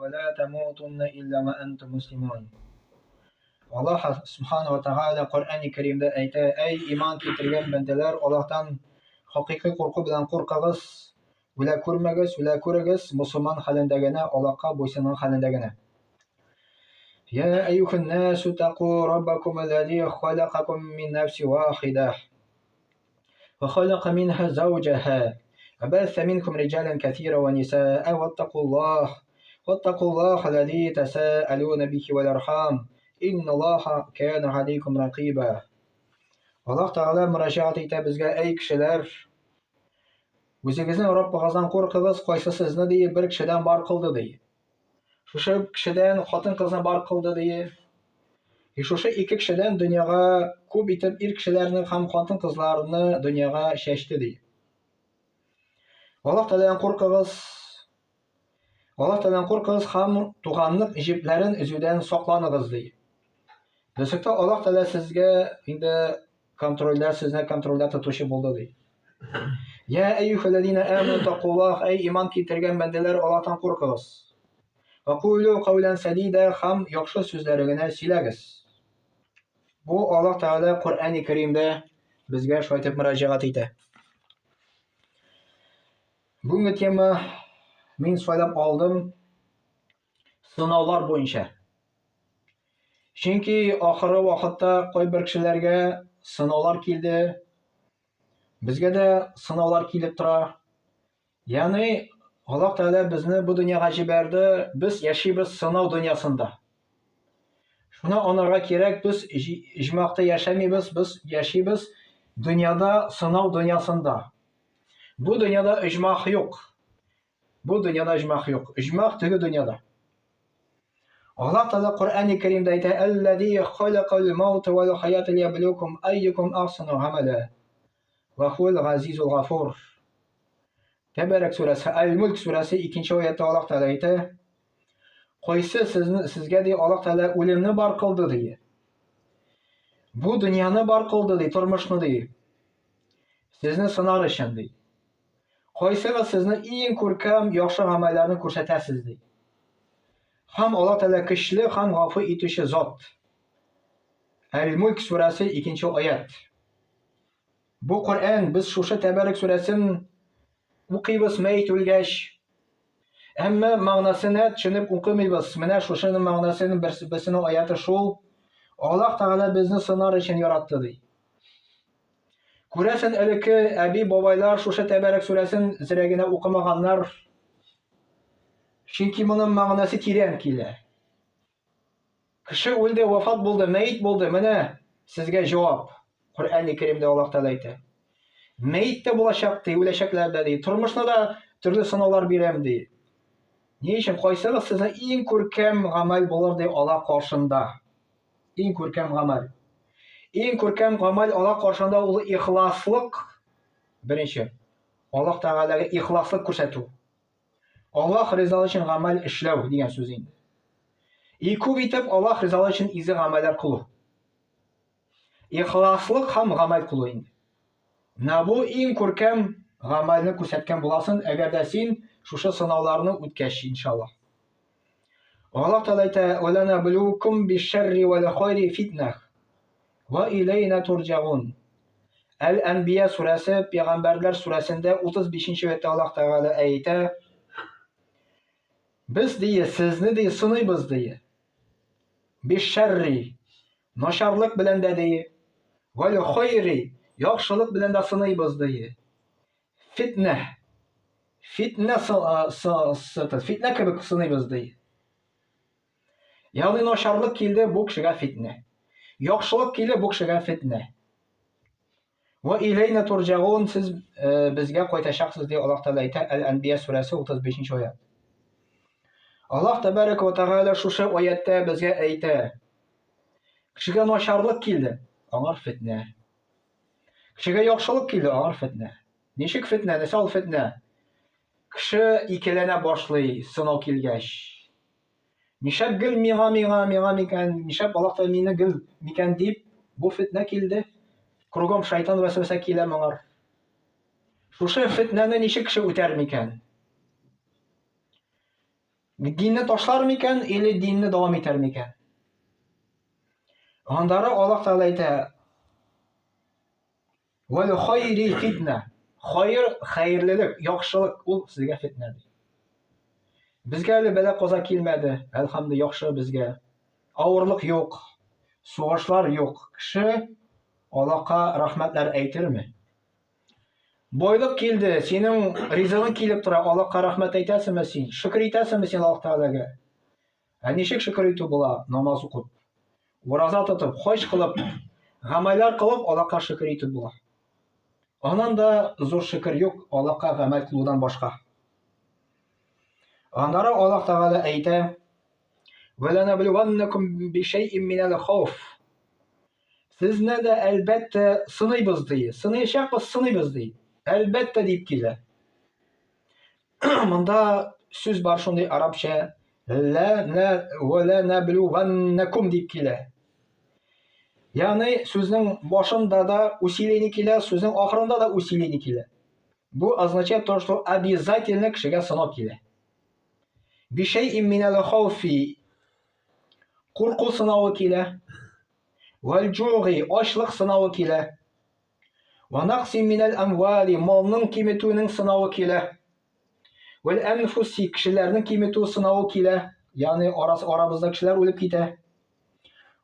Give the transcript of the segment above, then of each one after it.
ولا تموتن إلا وأنتم مسلمون. Аллаһ Субхана ва Тааля Коръәни Кәримдә әйтә: "Әй иман китергән бәндәләр, Аллаһтан хакыйкый курку белән куркыгыз, үлә күрмәгез, үлә күрегез, мусульман хәлендә генә, Аллаһка буйсынган хәлендә генә." Я әйюһән насу таку раббакум аллази халакакум мин нафси вахида ва халака минха зауҗаха ва бәсә минкум риҗалан кәсира ва нисаа ваттакуллаһ ваттакуллаһ аллази тасаалуна бихи вал архам инналлаһа кана алейкум ракиба. Аллаһ Тәгалә мөрәҗәгать итә безгә: "Әй кешеләр, үзегезнең Раббыгыздан куркыгыз, кайсы сезне ди бер кешедән бар кылды ди. Шушы кешедән хатын-кызны бар кылды ди. И шушы ике кешедән дөньяга күп итеп ир кешеләрне һәм хатын-кызларны дөньяга чәчте ди. Аллаһ Тәгаләдән куркыгыз. Аллаһ Тәгаләдән куркыгыз һәм туганлык җепләрен өзүдән сакланыгыз ди. Дөрестә Аллаһ Тәгалә сезгә инде контрольдә, сезне контрольдә тотучы булды ди. Я әйюхәлләзина аману тақуллах, әй иман китергән бәндәләр, Аллаһтан куркыгыз. Ва кулу каулан садида, һәм яхшы сүзләре генә сөйләгез. Бу Аллаһ Тәгалә Коръәни Кәримдә безгә шулай итеп мөрәҗәгать итә. Бүгенге тема мин сайлап алдым сынаулар буенча. Чөнки ахыры вакытта кайбер кешеләргә сынаулар килде. Безгә дә сынаулар килеп тора. Ягъни Аллаһ Тәгалә безне бу дөньяга җибәрде, без яшибез сынау дөньясында. Шуны анарга кирәк, без иҗмакта яшәмибез, без яшибез дөньяда сынау дөньясында. Бу дөньяда иҗмах юк. Бу дөньяда иҗмах юк. Иҗмах теге дөньяда. Аллаһ Тәгалә Коръәни Кәримдә әйтә: "Әлләзи халакал маута вал хаята лияблукум айюкум ахсану гамәлә. Ва хуал газизул гафур." Тәбәрәк сүрәсе, Әл-Мөлк сүрәсе 2 аятта Аллаһ Тәгалә әйтә: Кайсы сезне сезгә ди Аллаһ Тәгалә үлемне бар кылды ди. Бу дөньяны бар кылды ди, тормышны ди. Сезне сынар өчен ди. Кайсыгыз сезне иң күркәм яхшы гамәлләрне күрсәтәсез ди. Һәм Аллаһ Тәгалә көчле һәм гафу итүче зат. Әл-Мульк сүрәсе 2 аят. Бу Коръән без шушы Тәбәрек сүрәсен укыйбыз мәет үлгәч. Әмма мәгънәсенә төшенеп укымыйбыз. Менә шушының мәгънәсенең берсенең аяты шул. Аллаһ Тәгалә безне сынар өчен яратты ди. Күрәсен, элекке әби-бабайлар шушы Тәбәрәк сүрәсен зрә генә укымаганнар. Чөнки моның мәгънәсе тирән килә. Кеше үлде, вафат булды, мәет булды. Менә сезгә җавап. Коръәни Кәримдә Аллаһ Тәгалә әйтә. Мәет тә булачак ди, үләчәкләр дә ди. Тормышны да төрле сынаулар бирәм ди. Ни өчен кайсыгыз сезнең иң күркәм гамәл булыр ди Аллаһ каршында? Иң күркәм гамәл. Иң күркәм гамәл Аллаһ каршында ул ихласлык. Беренче. Аллаһ Тәгаләгә ихласлык күрсәтү. Аллаһ ризалыгы өчен гамәл эшләү дигән сүз инде. И күп итеп Аллаһ ризалыгы өчен изге гамәлләр кылу. Ихласлык һәм гамәл кылу инде. Менә бу иң күркәм гамәлне күрсәткән буласың, әгәр дә син шушы сынауларны үткәч, иншаллаһ. Аллаһ Тәгалә әйтә: "Ва ланаблукум бишшәрри вәл хайри фитнах ва иләйна турҗаун." Әл-Әнбия сүрәсе, Пәйгамбәрләр сүрәсендә 35 нче аятта Аллаһ Тәгалә әйтә: Без ди, сезне ди сыныйбыз ди. Бишшәрри начарлык белән дә ди, вәл хайри яхшылык белән дә сыныйбыз ди. Фитнә. Фитнә фитнә кебек сыныйбыз ди. Ягъни начарлык килде бу кешегә фитнә. Яхшылык килде бу кешегә фитнә. Ва иләйна турҗагун сез э, безгә кайтачаксыз ди Аллаһ Тәгалә әйтә Әл-Әнбия сүрәсе 35 нче аят. Аллаһ Тәбәрәк ва Тәгалә шушы аятта безгә әйтә. Кешегә начарлык килде, аңар фитнә. Кешегә яхшылык килде, аңар фетнә. Ничек фетнә? Нәрсә ул фетнә? Кеше икеләнә башлый сынау килгәч. Нишләп гел миңа, миңа, миңа микән? Нишләп Аллаһ Тәгалә мине гел микән дип, бу фетнә килде. Кругом шайтан вәсвәсә килә моңар. Шушы фетнәне ничек кеше үтәр микән? Динне ташлар микән или динне дәвам итәр микән? Андары Аллаһ Тәгалә әйтә: "Вәл хайри фитнә." Хайр, хәерлелек, яхшылык ул сезгә фитнә ди. Безгә әле бәла каза килмәде, әлхәмдү яхшы безгә. Авырлык юк, сугышлар юк. Кеше Аллаһка рәхмәтләр әйтерме? Байлык килде, синең ризыгың килеп тора, Аллаһка рәхмәт әйтәсеңме син? Шөкер итәсеңме син Аллаһ Тәгаләгә? Ә ничек шөкер итү була? Намаз укып, ураза тотып, хаҗ кылып, гамәлләр кылып Аллаһка шөкер итү була. Аннан да зур шөкер юк Аллаһка гамәл кылудан башка. Аннары Аллаһ Тәгалә әйтә: "Ва ланаблуваннакум бишәйин минәл хауф." Сезне дә, әлбәттә, сыныйбыз, ди. Сыныячакбыз, сыныйбыз, ди. Әлбәттә, дип килә. Монда сүз бар шундый арабча. Лә нә вә лә нәблүвәннәкум дип килә. Ягъни сүзнең башында да усиление килә, сүзнең ахырында да усиление килә. Бу означает то, что обязательно кешегә сынау килә. Бишәйин минәл хауфи. Курку сынавы килә. Вәл-җугы, ачлык сынавы килә. Вә нәкъсин минәл әмвали, малның киметүенең сынавы килә. Вәл әнфуси, кешеләрнең киметү сынавы килә. Ягъни арас арабызда кешеләр үлеп китә.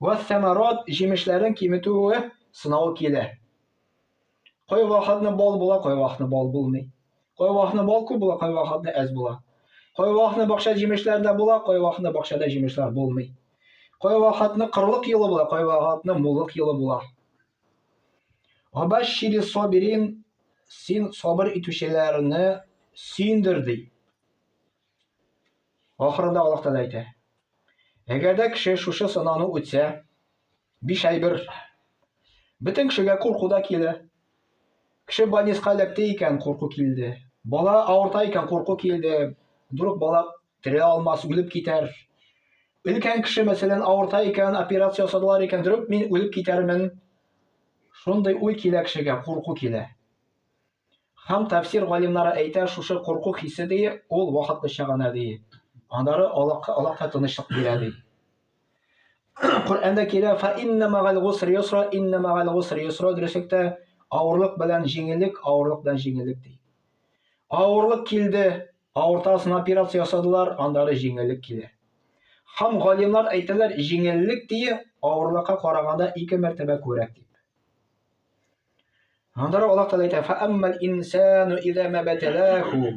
Вә сәмарат, җимешләрнең киметүе сынавы килә. Кай вакытны бал була, кай вакытны бал булмый. Кай вакытны бал күп була, кай вакытны әз була. Кай вакытны бакча җимешләр дә була, кай вакытны бакчада җимешләр булмый. Кай вакытны кырлык елы була, кай вакытны муллык елы була. Абашшири сабирин, син сабыр итүчеләрне сөендер ди. Ахырында Аллаһ Тәгалә әйтә. Әгәр дә кеше шушы сынауны үтсә, биш әйбер. Бөтен кешегә курку да килә. Кеше больницага эләкте икән, курку килде. Бала авырта икән, курку килде. Вдруг бала терелә алмас, үлеп китәр. Өлкән кеше, мәсәлән, авырта икән, операция ясадылар икән, вдруг мин үлеп китәрмен. Шундый уй килә кешегә, курку килә. Һәм тәфсир галимнары әйтә, шушы курку хисе ди, ул вакытлыча гына ди. Аннары Аллаһка Аллаһ та тынычлык бирә ди. Коръәндә килә, фа инна мәгәл гусри юсра, инна мәгәл гусри юсра, дөреслектә авырлык белән җиңеллек, авырлык белән җиңеллек ди. Авырлык килде, авыртасын операция ясадылар, аннары җиңеллек килә. Һәм галимнар әйтәләр, җиңеллек ди, авырлыкка караганда ике мәртәбә күбрәк дип. Аннары Аллаһ Тәгалә әйтә: "Фәәммәл инсану иза ма баталаху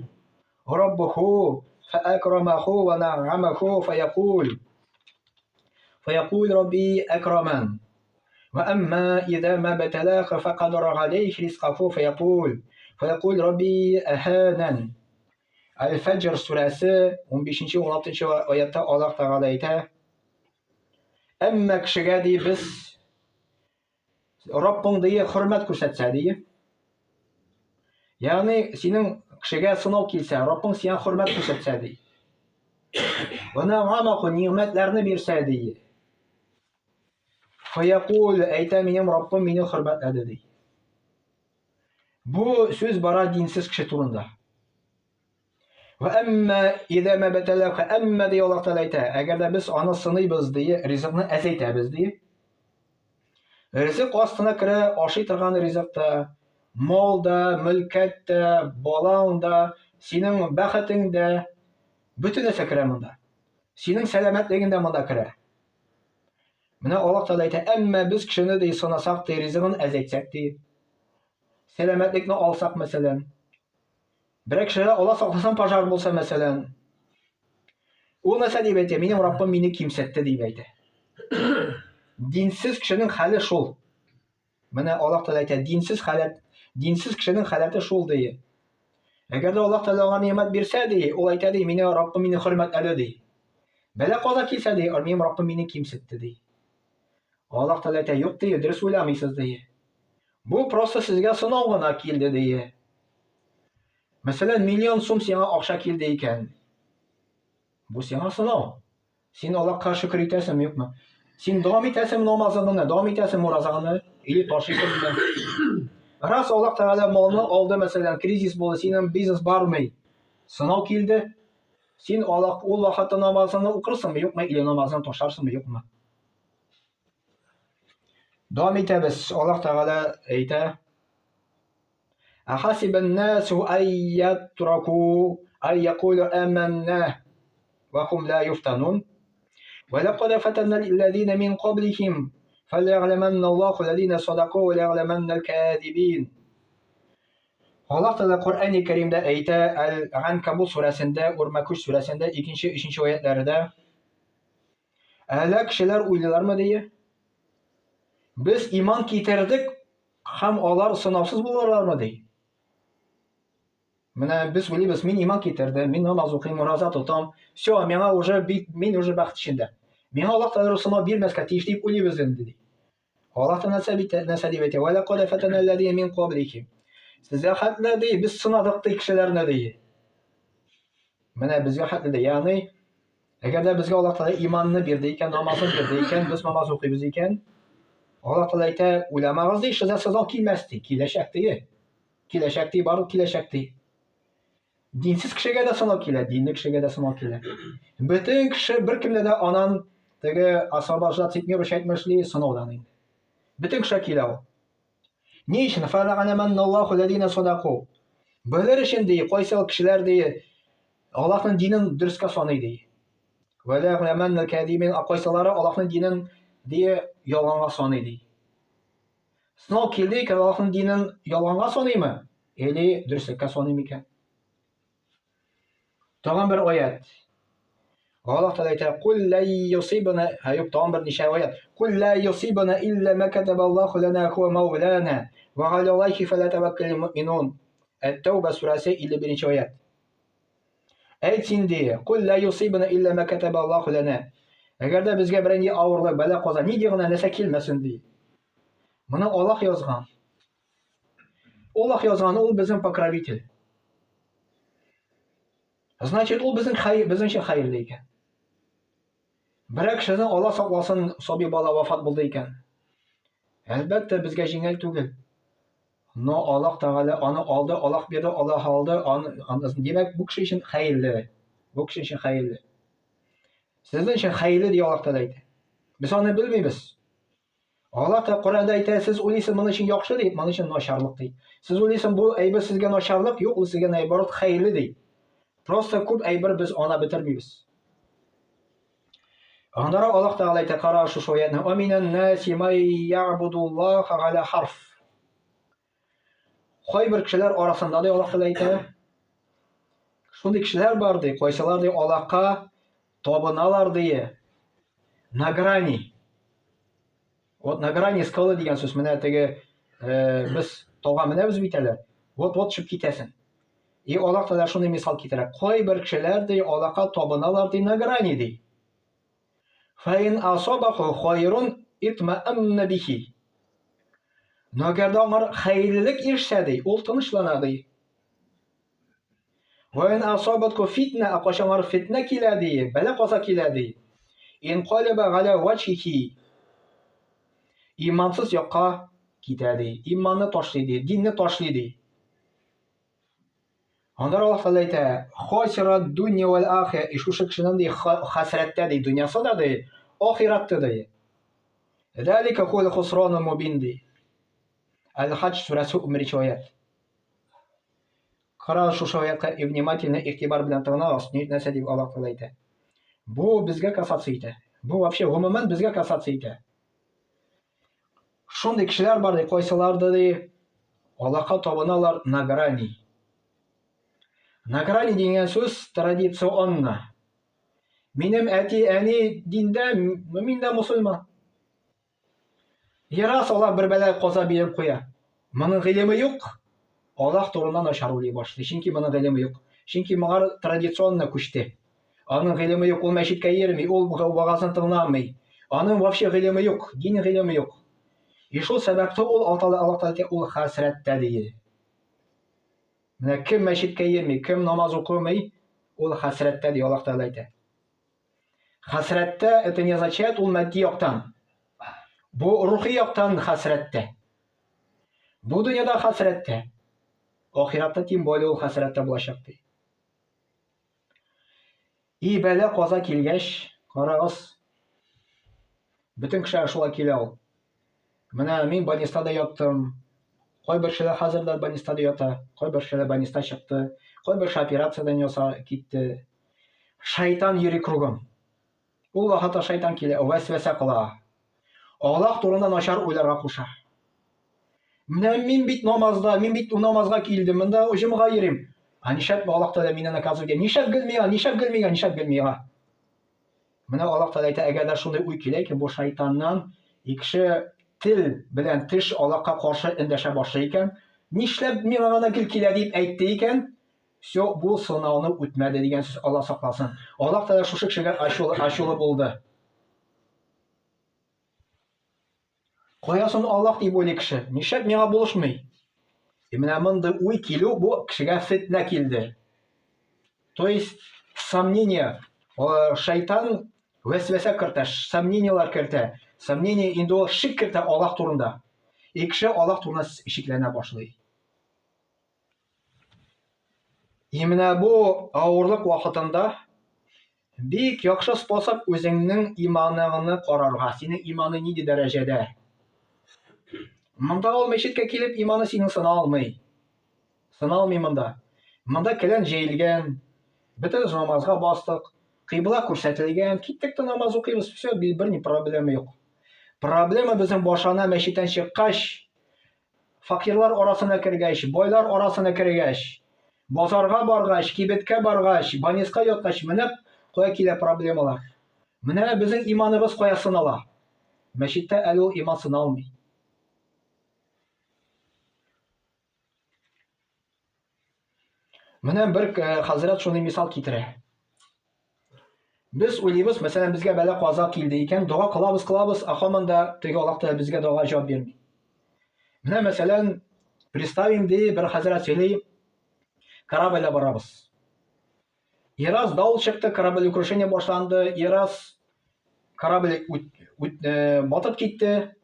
раббуху фәакрамаху ва нәгамаху фаякул фаякул рабби акраман. Ва әмма иза ма баталаху фәкадара галейхи ризкаху фаякул фаякул рабби аханан." Әл-Фәҗр сүрәсе 15-16 аятта Аллаһ Тәгалә әйтә: Әмма кешегә ди без Раббың дие хөрмәт күрсәтсә дие. Ягъни синең кешегә сынау килсә, Раббың сиңа хөрмәт күрсәтсә ди. Вана гамаку нигъмәтләрне бирсә ди. Фаякул әйтә минем Раббым мине хөрмәтләде ди. Бу сүз бара динсез кеше турында. Вә әмма иза ма бәтәләху әмма ди Аллаһ Тәгалә әйтә, әгәр дә без аны сыныйбыз ди, ризыкны әзәйтәбез ди. Ризык астына керә ашый торган ризык та, мал да, мөлкәт тә, балаң да, синең бәхетең дә, бөтен нәрсә керә монда. Синең сәламәтлегең дә монда керә. Менә Аллаһ Тәгалә әйтә, әмма без кешене ди сынасак ди, ризыгын әзәйтсәк ди, сәламәтлекне алсак мәсәлән, Берәр кешедә Алла сакласын пожар булса, мәсәлән, ул нәрсә дип әйтә? Минем Раббым мине кимсетте дип әйтә. Динсез кешенең хәле шул. Менә Аллаһ Тәгалә әйтә, динсез халәт, динсез кешенең халәте шул ди. Әгәр дә Аллаһ Тәгалә аңа ни'мәт бирсә ди, ул әйтә ди, мине Раббым мине хөрмәтләде ди. Бәла каза килсә ди, минем Раббым мине кимсетте ди. Аллаһ Тәгалә әйтә, юк ди, дөрес уйламыйсыз ди. Бу просто сезгә сынау гына килде ди. Мәсәлән, миллион сум сиңа акча килде икән. Бу сиңа сынау. Син Аллаһка шөкер итәсеңме, юкмы? Син дәвам итәсеңме намазыңны, дәвам итәсеңме уразаңны или ташлыйсыңмы? Раз Аллаһ Тәгалә малны алды, мәсәлән, кризис булды, синең бизнес бармый. Сынау килде. Син Аллаһ ул вакытта намазыңны укырсыңмы, юкмы, или намазыңны ташларсыңмы, юкмы? Дәвам итәбез. Аллаһ Тәгалә әйтә: Ахасибан насу айятраку ай якулу аманна ва хум ла юфтанун. Ва лакад фатанна аллазина мин каблихим фалягламанна Аллаху аллазина садаку ва лягламанна аль-кадибин. Аллаһ Тәгалә Коръәни Кәримдә әйтә, Әл-Ганкабут сүрәсендә, Үрмәкүч сүрәсендә икенче, өченче аятләрдә Әллә кешеләр уйлыйлармы дие? Без иман китердек һәм алар сынаусыз булырлармы ди? Менә без уйлыйбыз, мин иман китердем, мин намаз укыйм, ураза тотам. Все, миңа уже бит, мин уже бәхет эчендә. Миңа Аллаһ Тәгалә сынау бирмәскә тиеш дип уйлыйбыз инде ди. Аллаһ та нәрсә бит, нәрсә дип әйтә? Ва лакад фатана аллазина мин каблихим. Сезгә хәтле ди, без сынадык ди кешеләрне ди. Менә безгә хәтле ди. Ягъни, әгәр дә безгә Аллаһ Тәгалә иманны бирде икән, намазын бирде икән, без намаз укыйбыз икән, Аллаһ Тәгалә әйтә, уйламагыз ди, сезгә сынау килмәс ди, киләчәк ди. Киләчәк ди, барлык киләчәк ди. Динсез кешегә дә сынау килә, динле кешегә дә сынау килә. Бөтен кеше беркемдә дә анан теге освобождаться итми, ручать әйтмешли сынаудан инде. Бөтен кеше килә ул. Ни өчен? Фәләгәнәмәнналлаху ләзина садаку. Белер өчен ди, кайсы кешеләр ди, Аллаһның динен дөрескә саный ди. Вәләгъләмәннәл кәдибин, ә кайсылары Аллаһның динен ди ялганга саный ди. Сынау килде икән, Аллаһның динен ялганга саныймы? Или дөреслеккә саный микән? Тагын бер аят. Аллаһ Тәгалә әйтә: "Кул ла юсибана", һә юк, тагын бер ничә аят. "Кул ла юсибана илля ма катабаллаху лана хуа маулана ва галаллахи фалятаваккалул муъминун". Әт-Тәүбә сүрәсе 51 аят. Әйт син ди, кул ла юсибана илля ма катаба Аллаху лана. Әгәр дә безгә берәр авырлык, бәла каза, нинди генә нәрсә килмәсен ди. Моны Аллаһ язган. Аллаһ язган, ул безнең покровитель. Значит, ул безнең хәй, безнең өчен хәерле икән. Берәр кешенең Алла сакласын, сабый бала вафат булды икән. Әлбәттә, безгә җиңел түгел. Но Аллаһ Тәгалә аны алды, Аллаһ бирде, Аллаһ алды, аны, аны, димәк, бу кеше өчен хәерле. Бу кеше өчен хәерле. Сезнең өчен хәерле ди Аллаһ Тәгалә әйтә. Без аны белмибез. Аллаһ та Коръәндә әйтә, сез уйлыйсыз, моның өчен яхшы ди, моның өчен начарлык ди. Сез уйлыйсыз, бу әйбер сезгә начарлык, юк, ул сезгә наоборот хәерле ди. Просто күп әйбер без ана бетермибез. Аннары Аллаһ Тәгалә әйтә, кара шушы аятны. Ва минән наси май ягъбудуллаха галя харф. Кайбер кешеләр арасында ди Аллаһ Тәгалә әйтә, шундый кешеләр бар ди, кайсылар ди Аллаһка табыналар ди. На грани. Вот на грани скалы дигән сүз менә теге э, без тауга менәбез бит әле. Вот-вот төшеп китәсең. И Аллаһ Тәгалә шундый мисал китерә. Кайбер кешеләр ди Аллаһка табыналар ди на грани ди. Фаин асабаху хайрун итмаанна бихи. Но әгәр дә аңар хәерлелек ирешсә ди, ул тынычлана ди. Ваин асабатку фитна, ә кайчан аңар фитнә килә ди, бәла каза килә ди. Инкалаба галя ваҗхихи. Имансыз якка китә ди, иманны ташлый ди, динне ташлый ди. Аннары Аллаһ Тәгалә әйтә, "Хасира дунья вәл ахира", и шушы кешенең ди хәсрәттә ди, дөньясы да ди, ахирәттә ди. Залика хуал хусрану мубин ди. Әл-Хаҗ сүрәсе 11 аят. Кара шушы аятка и внимательно игътибар белән тыңлагыз, ни нәрсә дип Аллаһ Тәгалә әйтә. Бу безгә касаться итә. Бу вообще гомумән безгә касаться итә. Шундый кешеләр бар ди, кайсыларды ди, Аллаһка табыналар на грани. На грани дигән сүз традиционно. Минем әти, әни диндә, ну мин дә мусульман. Ярас Аллаһ бер бәла каза биреп куя. Моның гыйлеме юк. Аллаһ турында начар уйлый башлый. Чөнки моның гыйлеме юк. Чөнки моңар традиционно күчте. Аның гыйлеме юк, ул мәчеткә йөрми, ул вагазны тыңламый. Аның вообще гыйлеме юк, дин гыйлеме юк. И шул сәбәпле ул Аллаһ Тәгалә ул хәсрәттә ди. Менә кем мәчеткә йөрми, кем намаз укымый, ул хәсрәттә ди Аллаһ Тәгалә әйтә. Хәсрәттә это не означает ул матди яктан. Бу рухи яктан хәсрәттә. Бу дөньяда И бәла каза килгәч, карагыз, бөтен кешегә шулай килә ул. Менә мин больницада яттым. Кайбер кешеләр хәзер дә больницада ята, кайбер кешеләр больницада чыкты, кайбер кеше операциядән яса китте. Шайтан йөри кругом. Ул вакытта шайтан килә, вәсвәсә кыла. Аллаһ турында начар уйларга куша. Менә мин бит намазда, мин бит намазга килдем, монда җомга йөрим. Ә нишләп Аллаһ Тәгалә мине наказывать итә? Нишләп гел миңа, нишләп гел миңа, нишләп гел миңа? Менә Аллаһ Тәгалә әйтә, әгәр дә шундый уй килә икән, бу шайтаннан кеше тел белән теш Аллаһка каршы эндәшә башлый икән, нишләп миңа гына гел килә дип әйтте икән, все, бу сынауны үтмәде дигән сүз, Аллаһ сакласын. Аллаһ Тәгалә шушы кешегә ачулы, ачулы булды. Кая соң Аллаһ дип уйлый кеше? Нишләп миңа булышмый? И менә мондый уй килү бу кешегә фетнә килде. То есть сомнение, шайтан вәсвәсә кертә, сомнениеләр кертә. Сомнение инде ул шик кертә Аллаһ турында. И кеше Аллаһ турында шикләнә башлый. И менә бу авырлык вакытында бик яхшы способ үзеңнең иманыңны карарга. Синең иманы нинди дәрәҗәдә? Монда ул мәчеткә килеп иманы синең сына алмый. Сына алмый монда. Монда келән җәелгән, бөтен намазга бастык, кыйбла күрсәтелгән, киттек тә намаз укыйбыз, все, бер ни проблема юк. Проблема безнең башлана мәчеттән чыккач, Факирлар арасына кергәч, байлар арасына кергәч, базарга баргач, кибеткә баргач, больницка яткач, менә кая килә проблемалар. Менә безнең иманыбыз кая сынала. Мәчеттә әле ул иман сыналмый. Менә бер э, хәзрәт шундый мисал китерә. Без уйлыйбыз, мәсәлән, безгә бәла каза килде икән, дога кылабыз, кылабыз, ә һаман да теге Аллаһ Тәгалә безгә дога җавап бирми. Менә мәсәлән, представим ди, бер хәзрәт сөйли, корабльдә барабыз. И раз давыл чыкты, кораблекрушение башланды, и раз корабль үт, үт, э, батып китте.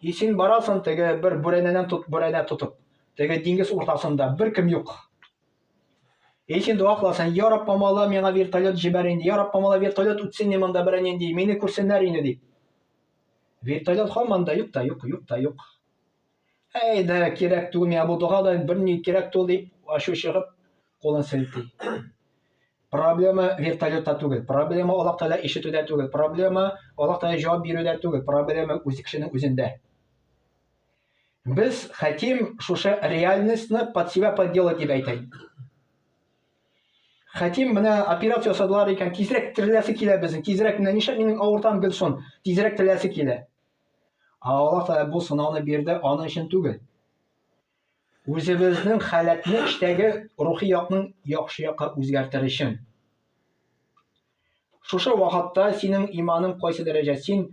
И син барасың теге бер бүрәнәдән тот, бүрәнә тотып. Теге диңгез уртасында бер кем юк. И син дога кыласың, я Раббым Алла, миңа вертолет җибәр инде, я Раббым Алла, вертолет үтсен инде монда берәр нинди, мине күрсеннәр инде дип. Вертолет һаман да юк та юк, юк та юк. Әйдә, кирәк түгел миңа бу дога да берни кирәк түгел дип, ачу чыгып, кулын селти. Проблема вертолетта түгел, проблема Аллаһ Тәгалә ишетүдә түгел, проблема Аллаһ Тәгалә җавап бирүдә түгел, проблема үз кешенең үзендә. Без хотим шушы реальностьны под себя подделать дип әйтәйм. Хотим менә операция ясадылар икән, тизрәк тереләсе килә безнең, тизрәк менә нишләп минем авыртам гел сон, тизрәк тереләсе килә. Ә Аллаһ Тәгалә бу сынауны бирде аның өчен түгел. Үзебезнең халәтне эчтәге рухи якның яхшы якка үзгәртер өчен. Шушы вакытта синең иманың кайсы дәрәҗә? Син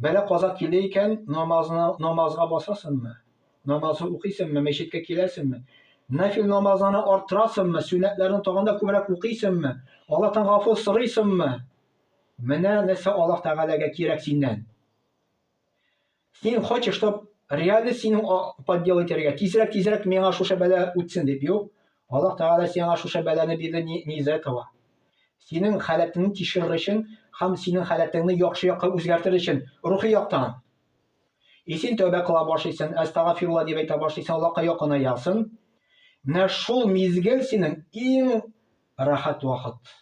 бәла каза килде икән, намазны намазга басасыңмы? Намазны укыйсыңмы? Мәчеткә киләсеңме? Нафил намазларны арттырасыңмы? Сөннәтләрне тагын да күбрәк укыйсыңмы? Аллаһтан гафу сорыйсыңмы? Менә нәрсә Аллаһ Тәгаләгә кирәк синнән. Син хочешь, чтоб реально синең подделать итәргә, тизрәк, тизрәк миңа шушы бәла үтсен дип, юк. Аллаһ Тәгалә сиңа шушы бәлане бирде не, не из-за этого. Синең халәтеңне тикшерер өчен һәм синең халәтеңне яхшы якка үзгәртер өчен, рухи яктан. И син тәүбә кыла башлыйсың, әстәгафирулла дип әйтә башлыйсың, Аллаһка якынаясың. Менә шул мизгел синең иң рәхәт вакыт.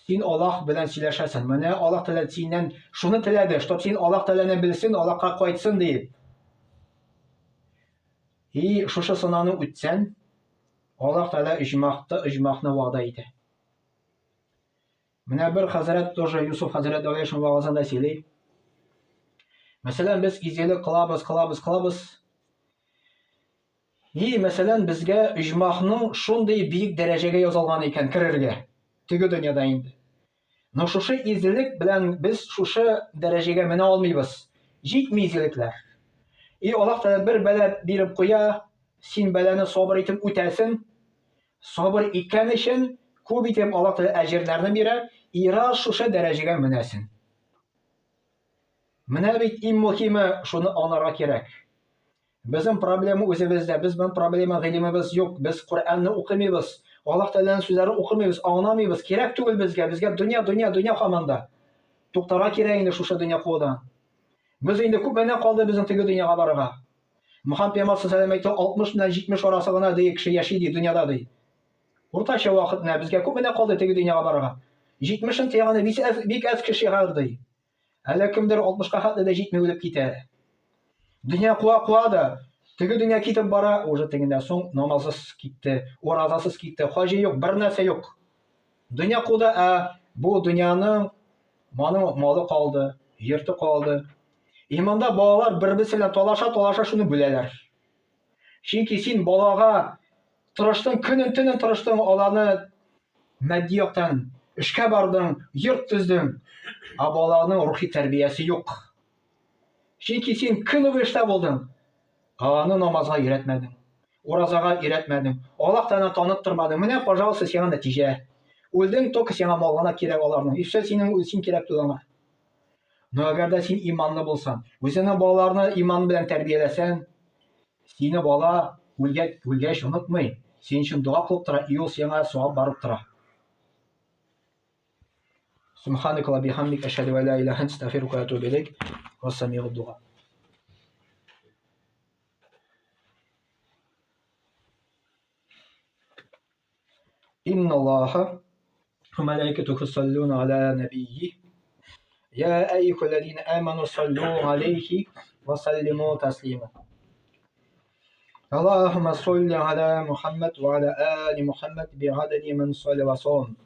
Син Аллаһ белән сөйләшәсең. Менә Аллаһ Тәгалә синнән шуны теләде, чтоб син Аллаһ Тәгаләне белсен, Аллаһка кайтсын диеп. И шушы сынауны үтсән, Аллаһ Тәгалә оҗмахта оҗмахны вәгъдә итә. Менә бер хәзрәт тоже Юсуф хәзрәт Дәүләшин вәгазында сөйли. Мәсәлән, без изгелек кылабыз, кылабыз, кылабыз. И, мәсәлән, безгә оҗмахның шундый биек дәрәҗәгә язылган икән керергә. Теге дөньяда инде. Но шушы изгелек белән без шушы дәрәҗәгә менә алмыйбыз. Җитми изгелекләр. И Аллаһ Тәгалә бер бәла биреп куя, син бәлане сабыр итеп үтәсең. Сабыр иткән өчен күп итеп Аллаһ Тәгалә әҗерләрне бирә, и рас шушы дәрәҗәгә менәсең. Менә бит иң мөһиме шуны аңларга кирәк. Безнең проблема үзебездә, безнең проблема гыйлемебез юк, без Коръәнне укымыйбыз. Аллаһ Тәгаләнең сүзләрен укымыйбыз, аңламыйбыз. Кирәк түгел безгә. Безгә дөнья, дөнья, дөнья һаман да. Туктарга кирәк инде шушы дөнья куудан. Без инде күпмедән калды безнең теге дөньяга барырга. Мөхәммәд пәйгамбәр саллаллаһу алейһи ва 60 белән 70 арасы гына ди кеше яши ди дөньяда ди. Уртача вакыт менә безгә күпмедән калды теге дөньяга барырга. 70-ен тыяганы бик әз, бик әз кеше чыгар ди. Әллә кемдер 60-ка хәтле дә җитми үлеп китә. Дөнья куа-куа да, теге дөнья китеп бара, уже тегендә соң намазсыз китте, уразасыз китте, хаҗи юк, бер нәрсә юк. Дөнья куды, ә бу дөньяның моның малы калды, йорты калды. И монда балалар бер-берсе белән талаша-талаша шуны бүләләр. Чөнки син балага тырыштың, көнен-төнен тырыштың, аларны матди яктан эшкә бардың, йорт төздең, ә баланың рухи тәрбиясе юк. Чөнки син көне буе эштә булдың, ә аны намазга өйрәтмәдең, уразага өйрәтмәдең, Аллаһ Тәгаләне таныттырмадың. Менә, пожалуйста, сиңа нәтиҗә. Үлдең, только сиңа мал гына кирәк аларның. И все, синең син кирәк түгел аңа. Но әгәр дә син иманлы булсаң, үзеңнең балаларны иман белән тәрбияләсәң, сине бала үлгәч, үлгәч онытмый, синең өчен дога кылып тора, и ул сиңа савап барып тора. Субханaka ва бихамдик ашһаду ан ла илаһа илля астагфирука ва атубу илейк. Ва самигъ дуа. Инна Аллаха ва малаикатуху юсаллуна аля набийи. Я әйюхаллазина аману саллу алейхи ва саллиму таслима. Аллахумма салли аля Мухаммад ва аля али Мухаммад би'адади ман салли ва саллам.